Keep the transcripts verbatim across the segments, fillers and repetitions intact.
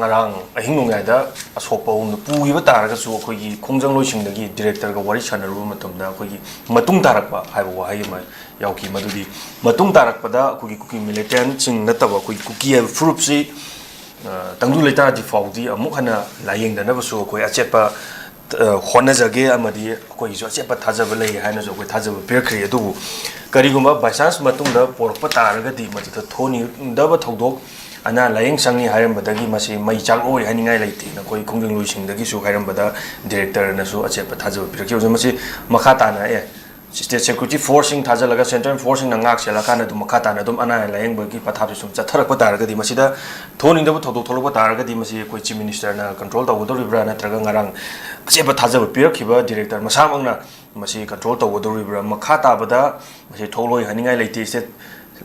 ꯉꯔꯥꯡ ꯑꯍꯤꯡ ꯅꯣꯡꯌꯥꯏꯗ ꯑꯁꯣꯛꯄ ꯑꯍꯨꯝꯗ ꯄꯨꯈꯤꯕ ꯇꯥꯔꯒꯁꯨ, ꯑꯩꯈꯣꯏꯒꯤ ꯈꯣꯡꯖꯪꯂꯣꯏꯁꯤꯡꯗꯒꯤ ꯗꯤꯔꯦꯛꯇꯔꯒ ꯋꯥꯔꯤ ꯁꯥꯟꯅꯔꯨꯕ ꯃꯇꯝꯗ, ꯑꯩꯈꯣꯏꯒꯤ ꯃꯇꯨꯡ ꯇꯥꯔꯛꯄ ꯍꯥꯏꯕ ꯋꯥꯍꯩ ꯑꯃ ꯌꯥꯎꯈꯤ꯫ ꯃꯗꯨꯗꯤ ꯃꯇꯨꯡ ꯇꯥꯔꯛꯄꯗ ꯑꯩꯈꯣꯏꯒꯤ ꯀꯨꯀꯤ ꯃꯤꯂꯤꯇꯦꯟꯁꯤꯡ ꯅꯠꯇꯕ ꯑꯩꯈꯣꯏꯒꯤ ꯀꯨꯀꯤ ꯍꯥꯏꯕ ꯐꯨꯔꯨꯞꯁꯤ, ꯑ, ꯇꯪꯗꯨ ꯂꯩꯇꯥꯔꯗꯤ ꯐꯥꯎꯗꯤ ꯑꯃꯨꯛ ꯍꯟꯅ ꯂꯥꯌꯦꯡꯗꯅꯕꯁꯨ ꯑꯩꯈꯣꯏ ꯑꯆꯦꯠꯄ, ꯑ, ꯍꯣꯠꯅꯖꯒꯦ ꯑꯃꯗꯤ ꯑꯩꯈꯣꯏꯒꯤꯁꯨ ꯑꯆꯦꯠꯄ ꯊꯥꯖꯕ ꯂꯩ ꯍꯥꯏꯅꯁꯨ ꯑꯩꯈꯣꯏ ꯊꯥꯖꯕ ꯄꯤꯔꯛꯈ꯭ꯔꯤ꯫ ꯑꯗꯨꯕꯨ ꯀꯔꯤꯒꯨꯝꯕ by chance ꯃꯇꯨꯡꯗ ꯄꯣꯔꯛꯄ ꯇꯥꯔꯒꯗꯤ, ꯃꯗꯨꯗ ꯊꯣꯛꯍꯟꯅꯤꯡꯗꯕ ꯊꯧꯗꯣꯛ, ꯑꯅꯥ ꯂꯥꯌꯦꯡ ꯁꯪꯅꯤ ꯍꯥꯏꯔꯝꯕꯗꯒꯤ ꯃꯁꯤ ꯃꯩ ꯆꯥꯛꯂꯣꯏ ꯍꯥꯏꯅꯤꯡꯉꯥꯏ ꯂꯩꯇꯦꯅ ꯑꯩꯈꯣꯏ ꯈꯣꯡꯖꯪꯂꯣꯏꯁꯤꯡꯗꯒꯤꯁꯨ ꯍꯥꯏꯔꯝꯕꯗ, ꯗꯤꯔꯦꯛꯇꯔꯅꯁꯨ ꯑꯆꯦꯠꯄ ꯊꯥꯖꯕ ꯄꯤꯔꯛꯈꯤꯕꯁꯦ꯫ ꯃꯁꯤ ꯃꯈꯥ ꯇꯥꯅ, ꯑꯦ, state security forceꯁꯤꯡ ꯊꯥꯖꯤꯜꯂꯒ central forceꯁꯤꯡꯅ ꯉꯥꯛ ꯁꯦꯜꯂꯀꯥꯟꯗ ꯑꯗꯨꯝ ꯃꯈꯥ ꯇꯥꯅ ꯑꯗꯨꯝ ꯑꯅꯥ ꯂꯥꯌꯦꯡꯕꯒꯤ ꯄꯊꯥꯞꯁꯦ ꯁꯨꯝ ꯆꯠꯊꯔꯛꯄ ꯇꯥꯔꯒꯗꯤ, ꯃꯁꯤꯗ ꯊꯣꯛꯍꯟꯅꯤꯡꯗꯕ ꯊꯧꯗꯣꯛ ꯊꯣꯛꯂꯛꯄ ꯇꯥꯔꯒꯗꯤ, ꯃꯁꯤ ꯑꯩꯈꯣꯏ Chief Ministerꯅ control ꯇꯧꯒꯗꯧꯔꯤꯕ꯭ꯔꯥ, ꯅꯠꯇ꯭ꯔꯒ ꯉꯔꯥꯡ ꯑꯆꯦꯠꯄ ꯊꯥꯖꯕ ꯄꯤꯔꯛꯈꯤꯕ ꯗꯤꯔꯦꯛꯇꯔ ꯃꯁꯥꯃꯛꯅ ꯃꯁꯤ control ꯇꯧꯒꯗꯧꯔꯤꯕ꯭ꯔꯥ? ꯃꯈꯥ ꯇꯥꯕꯗ ꯃꯁꯤ ꯊꯣꯛꯂꯣꯏ ꯍꯥꯏꯅꯤꯡꯉꯥꯏ ꯂꯩꯇꯦ꯫ State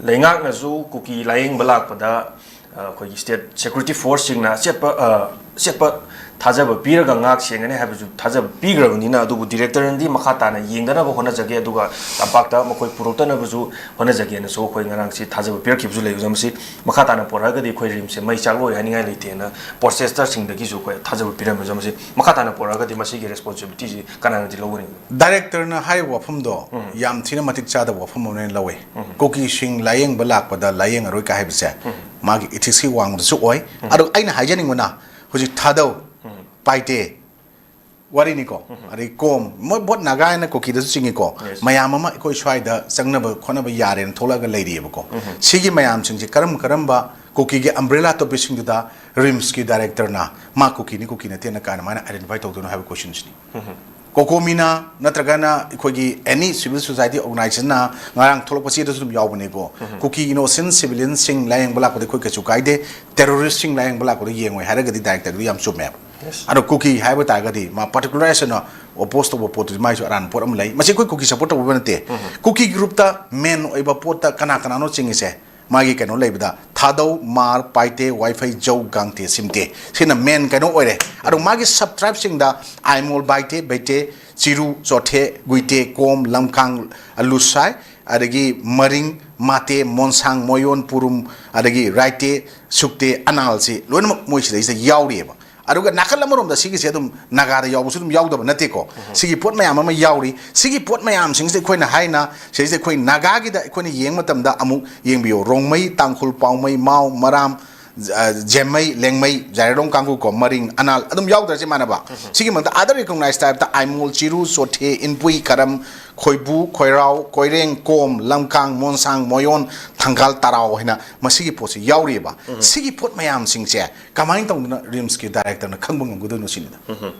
ꯂꯩꯉꯥꯛꯅꯁꯨ ꯀꯨꯀꯤ ꯂꯥꯌꯦꯡꯕ ꯂꯥꯛꯄꯗ, ꯑ, ꯑꯩꯈꯣꯏꯒꯤ state security forceꯁꯤꯡꯅ ꯑꯆꯦꯠꯄ, ꯑ, ꯑꯆꯦꯠꯄ ꯊꯥꯖꯕ ꯄꯤꯔꯒ ꯉꯥꯛ ꯁꯦꯟꯒꯅꯤ ꯍꯥꯏꯕꯁꯨ ꯊꯥꯖꯕ ꯄꯤꯈ꯭ꯔꯕꯅꯤꯅ, ꯑꯗꯨꯕꯨ ꯗꯤꯔꯦꯛꯇꯔꯅꯗꯤ ꯃꯈꯥ ꯇꯥꯅ ꯌꯦꯡꯗꯅꯕ ꯍꯣꯠꯅꯖꯒꯦ, ꯑꯗꯨꯒ ꯇꯝꯄꯥꯛꯇ ꯃꯈꯣꯏ ꯄꯨꯔꯛꯇꯅꯕꯁꯨ ꯍꯣꯠꯅꯖꯒꯦꯅꯁꯨ ꯑꯩꯈꯣꯏ ꯉꯔꯥꯡꯁꯤ ꯊꯥꯖꯕ ꯄꯤꯔꯛꯈꯤꯕꯁꯨ ꯂꯩꯕꯅ, ꯃꯁꯤ ꯃꯈꯥ ꯇꯥꯅ ꯄꯣꯔꯛꯑꯒꯗꯤ ꯑꯩꯈꯣꯏ RIMSꯁꯦ ꯃꯩ ꯆꯥꯛꯂꯣꯏ ꯍꯥꯏꯅꯤꯡꯉꯥꯏ ꯂꯩꯇꯦꯅ protesters ꯁꯤꯡꯗꯒꯤꯁꯨ ꯑꯩꯈꯣꯏ ꯊꯥꯖꯕ ꯄꯤꯔꯝꯕꯁꯨ, ꯃꯁꯤ ꯃꯈꯥ ꯇꯥꯅ ꯄꯣꯔꯛꯑꯒꯗꯤ ꯃꯁꯤꯒꯤ responsibilityꯁꯤ ꯀꯅꯥꯅꯗꯤ ꯂꯧꯒꯅꯤ? Directorꯅ ꯍꯥꯏꯔꯤꯕ ꯋꯥꯐꯝꯗꯣ ꯎꯝ꯫ ꯌꯥꯝ ꯊꯤꯅ ꯃꯇꯤꯛ ꯆꯥꯗꯕ ꯋꯥꯐꯝ ꯑꯃꯅ ꯂꯧꯋꯤ꯫ ꯎꯝ꯫ ꯀꯨꯀꯤꯁꯤꯡ ꯂꯥꯌꯦꯡꯕ ꯂꯥꯛꯄꯗ ꯂꯥꯌꯦꯡꯉꯔꯣꯏ ꯀꯥꯏ ꯍꯥꯏꯕꯁꯦ ꯎꯝ꯫ ꯃꯥꯒꯤ ethicsꯀꯤ ꯋꯥꯡꯃꯗꯁꯨ ꯑꯣꯏ꯫ ꯎꯝ꯫ ꯑꯗꯨꯒ ꯑꯩꯅ ꯍꯥꯏꯖꯅꯤꯡꯕꯅ, ꯍꯧꯖꯤꯛ ꯊꯥꯗꯧ, ꯎꯝ꯫ ꯄꯥꯏꯇꯦ, ꯋꯥꯔꯤꯅꯤꯀꯣ, ꯎꯝ꯫ ꯑꯗꯩ ꯀꯣꯝ, ꯃꯣꯏ ꯚꯣꯠ ꯅꯥꯒꯥ ꯍꯥꯏꯅ ꯀꯨꯀꯤꯗꯁꯨ ꯆꯤꯡꯉꯤꯀꯣ, Yes꯫ ꯃꯌꯥꯝ ꯑꯃ ꯑꯩꯈꯣꯏ ꯁ꯭ꯋꯥꯏꯗ ꯆꯪꯅꯕ ꯈꯣꯠꯅꯕ ꯌꯥꯔꯦꯅ ꯊꯣꯛꯂꯛꯑꯒ ꯂꯩꯔꯤꯑꯕꯀꯣ꯫ ꯎꯝ꯫ ꯁꯤꯒꯤ ꯃꯌꯥꯝꯁꯤꯡꯁꯦ ꯀꯔꯝ ꯀꯔꯝꯕ ꯀꯨꯀꯤꯒꯤ umbrella ꯇꯣꯄꯤꯛꯁꯤꯡꯗꯨꯗ RIMSꯀꯤ directorꯅ ꯃꯥ ꯀꯨꯀꯤꯅꯤ ꯀꯨꯀꯤ ꯅꯠꯇꯦꯅ ꯀꯥꯏꯅ ꯃꯥꯅ identify ꯇꯧꯗꯣꯏꯅꯣ ꯍꯥꯏꯕ questionꯁꯤꯅꯤ꯫ ꯎꯝ꯫ COCOMIꯅ ꯅꯠꯇ꯭ꯔꯒꯅ ꯑꯩꯈꯣꯏꯒꯤ any civil society organizationꯅ ꯉꯔꯥꯡ ꯊꯣꯛꯂꯛꯄ ꯆꯦꯗꯁꯨ ꯑꯗꯨꯝ ꯌꯥꯎꯕꯅꯦꯀꯣ꯫ ꯎꯝ꯫ ꯀꯨꯀꯤ innocent civilianꯁꯤꯡ ꯂꯥꯌꯦꯡꯕ ꯂꯥꯛꯄꯗ ꯑꯩꯈꯣꯏ ꯀꯩꯁꯨ ꯀꯥꯏꯗꯦ, terroristꯁꯤꯡ ꯂꯥꯌꯦꯡꯕ ꯂꯥꯛꯄꯗ ꯌꯦꯡꯉꯣꯏ ꯍꯥꯏꯔꯒꯗꯤ directorꯗꯨ ꯌꯥꯝ ꯆꯨꯝꯃꯦꯕ꯫ Yes꯫ ꯑꯗꯣ ꯀꯨꯀꯤ ꯍꯥꯏꯕ ꯇꯥꯔꯒꯗꯤ ꯃꯥ particular ꯑꯣꯏꯅ oppose ꯇꯧꯕ ꯄꯣꯠꯇꯨꯗꯤ ꯃꯥꯏꯁꯨ ꯑꯔꯥꯟꯕ ꯄꯣꯠ ꯑꯃ ꯂꯩ꯫ ꯃꯁꯤ ꯑꯩꯈꯣꯏ ꯀꯨꯀꯤ support ꯇꯧꯕ ꯅꯠꯇꯦ꯫ ꯎꯝ꯫ ꯀꯨꯀꯤ groupꯇ main ꯑꯣꯏꯕ ꯄꯣꯠꯇ ꯀꯅꯥ ꯀꯅꯥꯅꯣ ꯆꯤꯡꯉꯤꯁꯦ? ꯃꯥꯒꯤ ꯀꯩꯅꯣ ꯂꯩꯕꯗ ꯊꯥꯗꯧ, ꯃꯥꯔ, ꯄꯥꯏꯇꯦ, ꯋꯥꯏꯐꯩ, ꯖꯧ, ꯒꯥꯡꯇꯦ, ꯁꯤꯝꯇꯦ, ꯁꯤꯅ main ꯀꯩꯅꯣ ꯑꯣꯏꯔꯦ꯫ ꯑꯗꯣ ꯃꯥꯒꯤ sub tribeꯁꯤꯡꯗ ꯑꯥꯏꯃꯣꯜ, ꯕꯥꯏꯇꯦ, ꯕꯩꯇꯦ, ꯆꯤꯔꯨ, ꯆꯣꯊꯦ, ꯒꯨꯏꯇꯦ, ꯀꯣꯝ, ꯂꯝꯀꯥꯡ, ꯂꯨꯁꯥꯏ, ꯑꯗꯒꯤ ꯃꯔꯤꯡ, ꯃꯥꯇꯦ, ꯃꯣꯟꯁꯥꯡ, ꯃꯣꯌꯣꯟ, ꯄꯨꯔꯨꯝ, ꯑꯗꯒꯤ ꯔꯥꯏꯇꯦ, ꯁꯨꯛꯇꯦ, ꯑꯅꯥꯜꯁꯤ ꯂꯣꯏꯅꯃꯛ ꯃꯣꯏ ꯁꯤꯗꯩꯁꯤꯗ ꯌꯥꯎꯔꯤꯑꯕ꯫ ꯑꯗꯨꯒ ꯅꯥꯀꯜ ꯑꯃꯔꯣꯝꯗ ꯁꯤꯒꯤꯁꯦ ꯑꯗꯨꯝ ꯅꯥꯒꯥꯗ ꯌꯥꯎꯕꯁꯨ ꯑꯗꯨꯝ ꯌꯥꯎꯗꯕ ꯅꯠꯇꯦꯀꯣ꯫ ꯁꯤꯒꯤ ꯄꯣꯠ ꯃꯌꯥꯝ ꯑꯃ ꯌꯥꯎꯔꯤ꯫ ꯁꯤꯒꯤ ꯄꯣꯠ ꯃꯌꯥꯝꯁꯤꯡꯁꯤꯗ ꯑꯩꯈꯣꯏꯅ ꯍꯥꯏꯅ ꯁꯤꯁꯤꯗ ꯑꯩꯈꯣꯏ ꯅꯥꯒꯥꯒꯤꯗ ꯑꯩꯈꯣꯏꯅ ꯌꯦꯡꯕ ꯃꯇꯝꯗ ꯑꯃꯨꯛ ꯌꯦꯡꯕꯤꯌꯨ, ꯔꯣꯡꯃꯩ, ꯇꯥꯡꯈꯨꯜ, ꯄꯥꯎꯃꯩ, ꯃꯥꯎ, ꯃꯔꯥꯝ, ꯑ, ꯖꯦꯝꯃꯩ, ꯂꯦꯡꯃꯩ, ꯖꯥꯏꯔꯣꯡ ꯀꯥꯡꯕꯨ ꯀꯣ, ꯃꯔꯤꯡ, ꯑꯅꯥꯜ ꯑꯗꯨꯝ ꯌꯥꯎꯗ꯭ꯔꯁꯦ ꯃꯥꯟꯅꯕ꯫ ꯁꯤꯒꯤ ꯃꯊꯛꯇ other recognized tribe ꯇ ꯑꯥꯏꯃꯣꯜ, ꯆꯤꯔꯨ, ꯆꯣꯊꯦ, ꯏꯟꯄꯨꯏ, ꯀꯔꯝ, ꯈꯣꯏꯕꯨ, ꯈꯣꯏꯔꯥꯎ, ꯀꯣꯏꯔꯦꯡ, ꯀꯣꯝ, ꯂꯝꯀꯥꯡ, ꯃꯣꯟꯁꯥꯡ, ꯃꯣꯌꯣꯟ, ꯊꯪꯒꯥꯜ, ꯇꯔꯥꯎ ꯍꯥꯏꯅ ꯃꯁꯤꯒꯤ ꯄꯣꯠꯁꯤ ꯌꯥꯎꯔꯤꯑꯕ꯫ ꯁꯤꯒꯤ ꯄꯣꯠ ꯃꯌꯥꯝꯁꯤꯡꯁꯦ ꯀꯃꯥꯏꯅ ꯇꯧꯗꯅ ꯔꯤꯝꯁꯀꯤ ꯗꯥꯏꯔꯦꯛꯇꯔꯅ ꯈꯪꯕ ꯉꯝꯒꯗꯣꯏꯅꯣ ꯁꯤꯅꯤꯗ꯫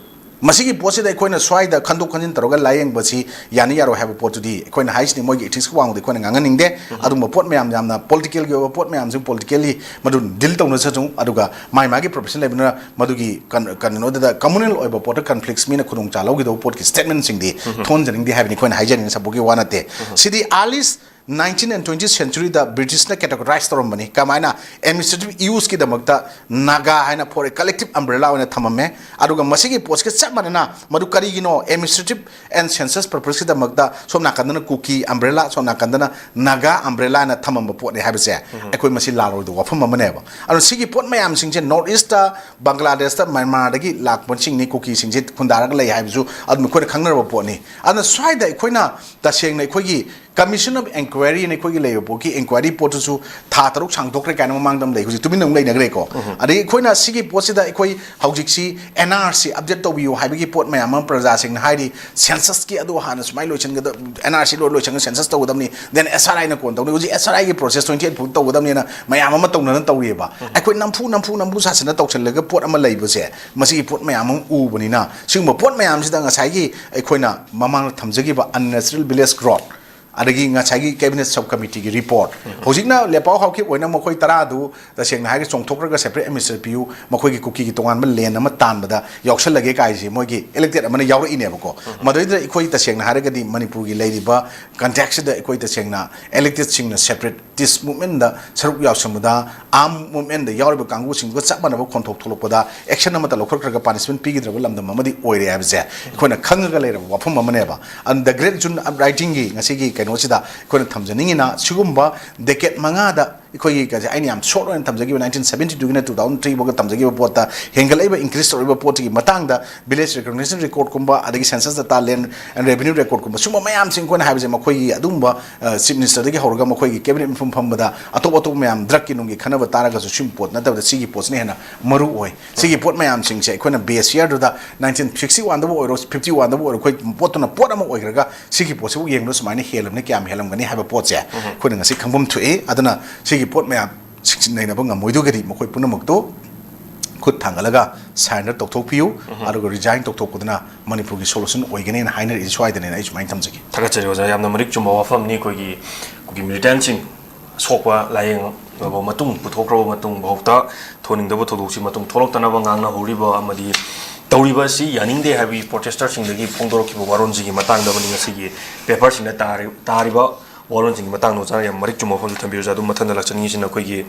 ꯃꯁꯤꯒꯤ ꯄꯣꯠꯁꯤꯗ ꯑꯩꯈꯣꯏꯅ ꯁ꯭ꯋꯥꯏꯗ ꯈꯟꯗꯣꯛ ꯈꯟꯖꯤꯟ ꯇꯧꯔꯒ ꯂꯥꯏꯌꯦꯡꯕꯁꯤ ꯌꯥꯅꯤ ꯌꯥꯔꯣꯏ ꯍꯥꯏꯕ ꯄꯣꯠꯇꯨꯗꯤ ꯑꯩꯈꯣꯏꯅ ꯍꯥꯏꯁꯤꯅꯤ, ꯃꯣꯏꯒꯤ ethics ꯀꯤ ꯋꯥꯡꯃꯗ ꯑꯩꯈꯣꯏꯅ ꯉꯥꯡꯍꯟꯅꯤꯡꯗꯦ꯫ ꯑꯗꯨꯒꯨꯝꯕ ꯄꯣꯠ ꯃꯌꯥꯝ, ꯌꯥꯝꯅ political ꯒꯤ ꯑꯣꯏꯕ ꯄꯣꯠ ꯃꯌꯥꯝꯁꯤ politically ꯃꯗꯨ deal ꯇꯧꯅꯖꯁꯅꯨ꯫ ꯑꯗꯨꯒ ꯃꯥꯏ ꯃꯥꯒꯤ profession ꯂꯩꯕꯅꯤꯅ ꯃꯗꯨꯒꯤ ꯀꯟ-, ꯀꯩꯅꯣꯗꯨꯗ communal ꯑꯣꯏꯕ ꯄꯣꯠꯇ conflicts, ꯃꯤꯅ ꯈꯨꯗꯣꯡꯆꯥ ꯂꯧꯈꯤꯗꯧꯕ ꯄꯣꯠꯀꯤ statement ꯁꯤꯡꯗꯤ ꯊꯣꯛꯍꯟꯖꯅꯤꯡꯗꯦ ꯍꯥꯏꯕꯅꯤ ꯑꯩꯈꯣꯏꯅ ꯍꯥꯏꯖꯅꯤꯡꯉꯤ, ꯁꯕꯨꯛꯀꯤ ꯋꯥ ꯅꯠꯇꯦ꯫ ꯁꯤꯗꯤ early nineteen and twenty century the British ꯅ categorize ꯇꯧꯔꯝꯕꯅꯤ꯫ ꯀꯃꯥꯏꯅ? Administrative use ꯀꯤꯗꯃꯛꯇ ꯅꯥꯒꯥ ꯍꯥꯏꯅ for a collective umbrella ꯑꯣꯏꯅ ꯊꯝꯃꯝꯃꯦ꯫ ꯑꯗꯨꯒ ꯃꯁꯤꯒꯤ ꯄꯣꯠꯁꯤꯒ ꯆꯞ ꯃꯥꯟꯅꯅ ꯃꯗꯨ ꯀꯔꯤꯒꯤꯅꯣ? Administrative and census purpose ꯀꯤꯗꯃꯛꯇ ꯁꯣꯝ ꯅꯥꯀꯟꯗꯅ ꯀꯨꯀꯤ umbrella, ꯁꯣꯝ ꯅꯥꯀꯟꯗꯅ ꯅꯥꯒꯥ umbrella ꯍꯥꯏꯅ ꯊꯝꯃꯝꯕ ꯄꯣꯠꯅꯤ ꯍꯥꯏꯕꯁꯦ ꯑꯩꯈꯣꯏ ꯃꯁꯤ ꯂꯥꯜꯂꯣꯏꯗꯕ ꯋꯥꯐꯝ ꯑꯃꯅꯦꯕ꯫ ꯑꯗꯨꯅ ꯁꯤꯒꯤ ꯄꯣꯠ ꯃꯌꯥꯝꯁꯤꯡꯁꯦ North East ꯇ, ꯕꯪꯒ꯭ꯂꯥꯗꯦꯁꯇ, ꯃ꯭ꯌꯥꯟꯃꯥꯔꯗꯒꯤ ꯂꯥꯛꯄꯁꯤꯡꯅꯤ ꯀꯨꯀꯤꯁꯤꯡꯁꯦ ꯈꯨꯟꯗꯥꯔꯒ ꯂꯩ ꯍꯥꯏꯕꯁꯨ ꯑꯗꯨꯝ ꯑꯩꯈꯣꯏꯅ ꯈꯪꯅꯔꯕ ꯄꯣꯠꯅꯤ꯫ ꯑꯗꯨꯅ ꯁ꯭ꯋꯥꯏꯗ ꯑꯩꯈꯣꯏꯅ ꯇꯁꯦꯡꯅ ꯑꯩꯈꯣꯏꯒꯤ Commission of Inquiry ꯅ ꯑꯩꯈꯣꯏꯒꯤ ꯂꯩꯕ ꯄꯣꯠꯀꯤ inquiry ꯄꯣꯠꯇꯨꯁꯨ ꯊꯥ ꯇꯔꯨꯛ ꯁꯥꯡꯗꯣꯛꯈ꯭ꯔꯦ ꯀꯥꯏꯅ ꯃꯃꯥꯡꯗ ꯑꯃ ꯂꯩ, ꯍꯧꯖꯤꯛ ꯇꯨꯃꯤꯟꯅ ꯑꯃꯨꯛ ꯂꯩꯅꯈ꯭ꯔꯦꯀꯣ꯫ ꯑꯗꯒꯤ ꯑꯩꯈꯣꯏꯅ ꯁꯤꯒꯤ ꯄꯣꯠꯁꯤꯗ ꯑꯩꯈꯣꯏ ꯍꯧꯖꯤꯛꯁꯤ N R C update ꯇꯧꯕꯤꯌꯨ ꯍꯥꯏꯕꯒꯤ ꯄꯣꯠ ꯃꯌꯥꯝ ꯑꯃ ꯄ꯭ꯔꯖꯥꯁꯤꯡꯅ ꯍꯥꯏꯔꯤ, census ꯀꯤ ꯑꯗꯨ ꯍꯥꯟꯅ ꯁꯨꯃꯥꯏꯅ ꯂꯣꯏꯁꯤꯟꯒꯗ-, N R C ꯂꯣꯏ ꯂꯣꯏꯁꯤꯟꯒ census ꯇꯧꯒꯗꯕꯅꯤ, then S R I ꯅ ꯀꯣꯟ ꯇꯧꯅꯤ, ꯍꯧꯖꯤꯛ S R I ꯒꯤ process twenty eight ꯐꯥꯎ ꯇꯧꯒꯗꯕꯅꯤꯅ ꯃꯌꯥꯝ ꯑꯃ ꯇꯧꯅꯗꯅ ꯇꯧꯔꯤꯑꯕ꯫ ꯑꯩꯈꯣꯏ ꯅꯝꯐꯨ ꯅꯝꯐꯨ ꯅꯝꯐꯨ ꯁꯥꯁꯤꯟꯅ ꯇꯧꯁꯤꯜꯂꯒ ꯄꯣꯠ ꯑꯃ ꯂꯩꯕꯁꯦ, ꯃꯁꯤꯒꯤ ꯄꯣꯠ ꯃꯌꯥꯝ ꯑꯃ ꯎꯕꯅꯤꯅ ꯁꯤꯒꯨꯝꯕ ꯄꯣꯠ ꯃꯌꯥꯝꯁꯤꯗ ꯉꯁꯥꯏꯒꯤ ꯑꯩꯈꯣꯏꯅ ꯃꯃꯥꯡꯗ ꯊꯝꯖꯈꯤꯕ unnatural village growth, ꯑꯗꯒꯤ ꯉꯁꯥꯏꯒꯤ cabinet sub committee ꯒꯤ report, ꯍꯧꯖꯤꯛꯅ ꯂꯦꯄꯥꯎ ꯍꯥꯎꯀꯤꯞ ꯑꯣꯏꯅ ꯃꯈꯣꯏ ꯇꯔꯥꯗꯨ ꯇꯁꯦꯡꯅ ꯍꯥꯏꯔꯒ ꯆꯣꯡꯊꯣꯛꯈ꯭ꯔꯒ separate administration ꯄꯤꯌꯨ, ꯃꯈꯣꯏꯒꯤ ꯀꯨꯀꯤꯒꯤ ꯇꯣꯉꯥꯟꯕ land ꯑꯃ ꯇꯥꯟꯕꯗ ꯌꯥꯎꯁꯜꯂꯒꯦ ꯀꯥꯏꯁꯦ ꯃꯣꯏꯒꯤ elected ꯑꯃꯅ ꯌꯥꯎꯔꯛꯏꯅꯦꯕꯀꯣ꯫ ꯃꯗꯨꯗꯩꯗ ꯑꯩꯈꯣꯏ ꯇꯁꯦꯡꯅ ꯍꯥꯏꯔꯒꯗꯤ ꯃꯅꯤꯄꯨꯔꯒꯤ ꯂꯩꯔꯤꯕ context ꯁꯤꯗ ꯑꯩꯈꯣꯏ ꯇꯁꯦꯡꯅ elected ꯁꯤꯡꯅ separatist movement ꯗ ꯁꯔꯨꯛ ꯌꯥꯎꯁꯟꯕꯗ, armed movement ꯗ ꯌꯥꯎꯔꯤꯕ ꯀꯥꯡꯕꯨꯁꯤꯡꯗꯨꯒ ꯆꯞ ꯃꯥꯟꯅꯕ ꯈꯣꯟꯊꯣꯛ ꯊꯣꯛꯂꯛꯄꯗ action ꯑꯃꯠꯇ ꯂꯧꯈꯠꯈ꯭ꯔꯒ punishment ꯄꯤꯒꯗ꯭ꯔꯕ ꯂꯝꯗꯝ ꯑꯃꯗꯤ ꯑꯣꯏꯔꯦ ꯍꯥꯏꯕꯁꯦ ꯑꯩꯈꯣꯏꯅ ꯈꯪꯉꯒ ꯂꯩꯔꯕ ꯋꯥꯐꯝ ꯑꯃꯅꯦꯕ꯫ And the Great June Uprising ꯒꯤ ꯉꯁꯤꯒꯤ ꯀꯩꯅꯣꯁꯤꯗ ꯑꯩꯈꯣꯏꯅ ꯊꯝꯖꯅꯤꯡꯉꯤꯅ, ꯁꯤꯒꯨꯝꯕ ꯗꯦꯀꯦꯠ ꯃꯉꯥꯗ ꯑꯩꯈꯣꯏꯒꯤ ꯀꯁꯦ ꯑꯩꯅ ꯌꯥꯝ ꯁꯣꯔꯠ ꯑꯣꯏꯅ ꯊꯝꯖꯈꯤꯕ, ꯅꯥꯏꯟꯇꯤꯟ ꯁꯕꯦꯟꯇꯤ ꯇꯨꯒꯤꯅ ꯇꯨ ꯊꯥꯎꯖꯟ ꯊ꯭ꯔꯤ ꯐꯥꯎꯒ ꯊꯝꯖꯈꯤꯕ ꯄꯣꯠꯇ ꯍꯦꯟꯒꯠꯂꯛꯏꯕ, ꯏꯟꯀ꯭ꯔꯤꯁ ꯇꯧꯔꯛꯏꯕ ꯄꯣꯠꯁꯤꯒꯤ ꯃꯇꯥꯡꯗ ꯚꯤꯂꯦꯖ ꯔꯤꯀꯣꯒꯅꯤꯁꯟ ꯔꯦꯀꯣꯔꯗꯀꯨꯝꯕ, ꯑꯗꯒꯤ ꯁꯦꯟꯁꯁ ꯗꯇꯥ, ꯂꯦꯟ ꯑꯦꯟ ꯔꯦꯚꯤꯅ꯭ꯌꯨ ꯔꯦꯀꯣꯔꯗꯀꯨꯝꯕ, ꯁꯤꯒꯨꯝꯕ ꯃꯌꯥꯝꯁꯤꯡ ꯑꯩꯈꯣꯏꯅ ꯍꯥꯏꯕꯁꯦ ꯃꯈꯣꯏꯒꯤ ꯑꯗꯨꯒꯨꯝꯕ ꯆꯤꯐ ꯃꯤꯅꯤꯁꯇꯔꯗꯒꯤ ꯍꯧꯔꯒ ꯃꯈꯣꯏꯒꯤ ꯀꯦꯕꯤꯅꯦꯠ ꯃꯤꯐꯝ ꯐꯝꯕꯗ ꯑꯇꯣꯞ ꯑꯇꯣꯞꯄ ꯃꯌꯥꯝ ꯗ꯭ꯔꯒꯀꯤ ꯅꯨꯡꯒꯤ ꯈꯟꯅꯕ ꯇꯥꯔꯒꯁꯨ ꯁꯤꯒꯨꯝꯕ ꯄꯣꯠ ꯅꯠꯇꯕꯗ ꯁꯤꯒꯤ ꯄꯣꯠꯁꯤꯅ ꯍꯦꯟꯅ ꯃꯔꯨ ꯑꯣꯏ꯫ ꯁꯤꯒꯤ ꯄꯣꯠ ꯃꯌꯥꯝꯁꯤꯡꯁꯦ ꯑꯩꯈꯣꯏꯅ ꯕꯦꯁ ꯌꯔꯗꯨꯗ ꯅꯥꯏꯟꯇꯤꯟ ꯁꯤꯛꯁꯇꯤ ꯋꯥꯟꯗꯕꯨ ꯑꯣꯏꯔꯣ, ꯐꯤꯐꯇꯤ ꯋꯥꯟꯗꯕꯨ ꯑꯣꯏꯔꯣ, ꯑꯩꯈꯣꯏ ꯄꯣꯠꯇꯨꯅ ꯄꯣꯠ ꯑꯃ ꯑꯣꯏꯈ꯭ꯔꯒ ꯁꯤꯒꯤ ꯄꯣꯠꯁꯤꯕꯨ ꯌꯦꯡꯕꯗ ꯁꯨꯃꯥꯏꯅ ꯍꯦꯜꯂꯝꯅꯤ, ꯀꯌꯥꯝ ꯍꯦꯜꯂꯝꯒꯅꯤ ꯍꯥꯏꯕ ꯄꯣꯠꯁꯦ ꯑꯩꯈꯣꯏꯅ ꯉꯁꯤ ꯈꯪꯐꯝ ꯊꯣꯛꯏ꯫ ꯑꯗꯨꯅ ꯁꯤꯒꯤ ꯄꯣꯠ ꯃꯌꯥꯝ ꯁꯤꯡꯅꯩꯅꯕ ꯉꯝꯃꯣꯏꯗꯨꯒꯗꯤ ꯃꯈꯣꯏ ꯄꯨꯝꯅꯃꯛꯇꯨ ꯈꯨꯠ ꯊꯥꯡꯒꯠꯂꯒ ꯁꯔꯦꯟꯗꯔ ꯇꯧꯊꯣꯛꯄꯤꯌꯨ, ꯑꯗꯨꯒ ꯔꯤꯖꯥꯏꯟ ꯇꯧꯊꯣꯛꯄꯗꯨꯅ ꯃꯅꯤꯄꯨꯔꯒꯤ ꯁꯣꯂꯨꯁꯟ ꯑꯣꯏꯒꯅꯤꯅ ꯍꯥꯏꯅꯔꯛꯏꯁꯦ ꯁ꯭ꯋꯥꯏꯗꯅꯦꯅ ꯑꯩ ꯁꯨꯃꯥꯏꯅ ꯊꯝꯖꯒꯦ꯫ ꯊꯥꯒꯠꯆꯔꯤ ꯑꯣꯖꯥ, ꯌꯥꯝꯅ ꯃꯔꯤꯛ ꯆꯨꯝꯕ ꯋꯥꯐꯝꯅꯤ꯫ ꯑꯩꯈꯣꯏꯒꯤ ꯀꯨꯀꯤ ꯃꯤꯂꯤꯇꯦꯟꯁꯤꯡ ꯁꯣꯛꯄ ꯂꯥꯏꯌꯦꯡꯂꯕ ꯃꯇꯨꯡ, ꯄꯨꯊꯣꯛꯈ꯭ꯔꯕ ꯃꯇꯨꯡ ꯐꯥꯎꯗ ꯊꯣꯛꯍꯟꯅꯤꯡꯗꯕ ꯊꯧꯗꯣꯛꯁꯤ ꯃꯇꯨꯡ ꯊꯣꯛꯂꯛꯇꯅꯕ ꯉꯥꯡꯅꯍꯧꯔꯤꯕ ꯑꯃꯗꯤ ꯇꯧꯔꯤꯕ ꯑꯁꯤ ꯌꯥꯅꯤꯡꯗꯦ ꯍꯥꯏꯕꯒꯤ ꯄ꯭ꯔꯣꯇꯦꯁꯇꯔꯁꯤꯡꯗꯒꯤ ꯐꯣꯡꯗꯣꯔꯛꯈꯤꯕ ꯋꯥꯔꯣꯜꯁꯤꯡꯒꯤ ꯃꯇꯥꯡꯗ ꯑꯃꯗꯤ ꯉꯁꯤꯒꯤ ꯄꯦꯄꯔꯁꯤꯡꯗ ꯇꯥꯔꯤ-, ꯇꯥꯔꯤꯕ ꯋꯥꯔꯣꯜꯁꯤꯡꯒꯤ ꯃꯇꯥꯡꯗ ꯑꯣꯖꯥꯅ ꯌꯥꯝ ꯃꯔꯤꯛ ꯆꯨꯝꯕ ꯋꯥꯐꯝꯁꯨ ꯊꯝꯕꯤꯔꯦ꯫ ꯑꯣꯖꯥ, ꯑꯗꯨꯝ ꯃꯊꯪꯗ ꯂꯥꯛꯆꯅꯤꯡꯉꯤꯁꯤꯅ ꯑꯩꯈꯣꯏꯒꯤ,